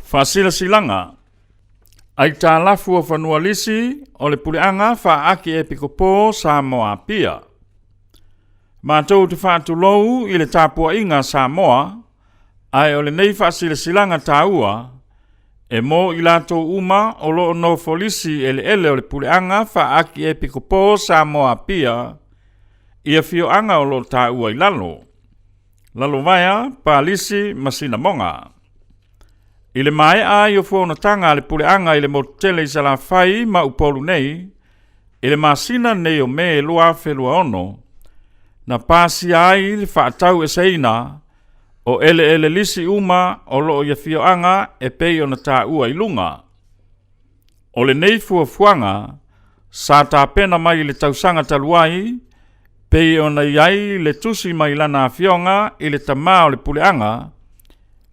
Faasilasilaga Aitalafu o Fanua Lisi o le Puleaga Faa-Akiepikopo Samoa Apia. Matou te faatulou i le tapuaiga a Samoa, ae o lenei faasilasilaga taua, e mo i latou uma o lo o nofo lisi eleele o le Puleaga Faa-Akiepikopo Samoa Apia i afioaga o lo o taua i lalo, Lalovaea, Palisi ma Sinamoga. I le maea ai o fonotaga a le Puleaga i le motu tele i Salafai ma Upolu nei, i le masina nei o Me 2026, na pasia ai le faataueseina o eleele lisi uma o lo o i afioaga e pei ona taua i luga. O lenei fuafuaga sa tapena mai i le tausaga talu ai, pei ona i ai le tusi mai lana afioga i le tama o le puleaga,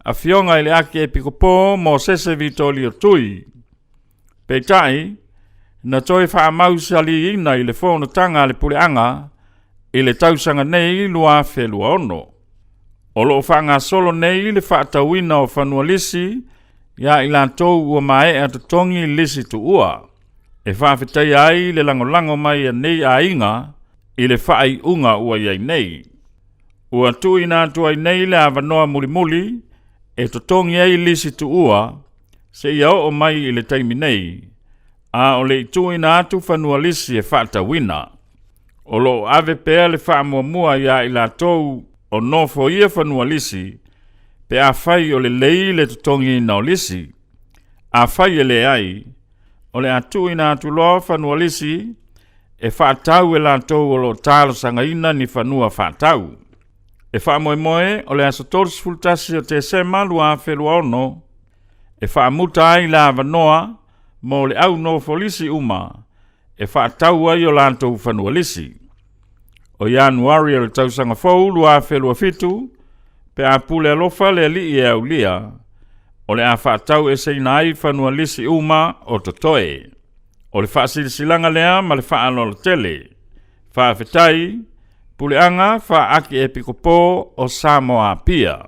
afioga i le Akiepikopo Mosese Vitolio Tui. Peitai, na toe faamausaliina i le fonotaga a le puleaga i le tausaga nei 2026. O lo o faagasolo nei le faatauina o fanua lisi ia i latou ua maea totogi lisi tuua, e faafetaia ai le lagolago mai a nei aiga i le faaiuga ua i ai nei. Ua tuuina atu ai nei le avanoa mulimuli e totogi ai lisi tuua seia oo mai i le taimi nei, a o le i tuuina atu fanua lisi e faatauina. O lo o ave pea le faamuamua ia i latou o nofoia fanua lisi pe afai o lelei le totogiina o lisi. Afai e leai, o le a tuuina atu loa fanua lisi e faatau e latou o lo o talosagaina ni fanua faatau. E faamoemoe o le aso 31 o Tesema 2026 e faamuta ai le avanoa mo le au nofo lisi uma e faatau ai o latou fanua lisi. O Ianuari o le tausaga fou 2027, pe a pule alofa le Alii e aulia, o le a faatau eseina ai fanua lisi uma o totoe. O le faasilasilaga lea ma le faaaloalo tele. Faafetai, Puleaga Faa-Akiepikopo o Samoa Apia.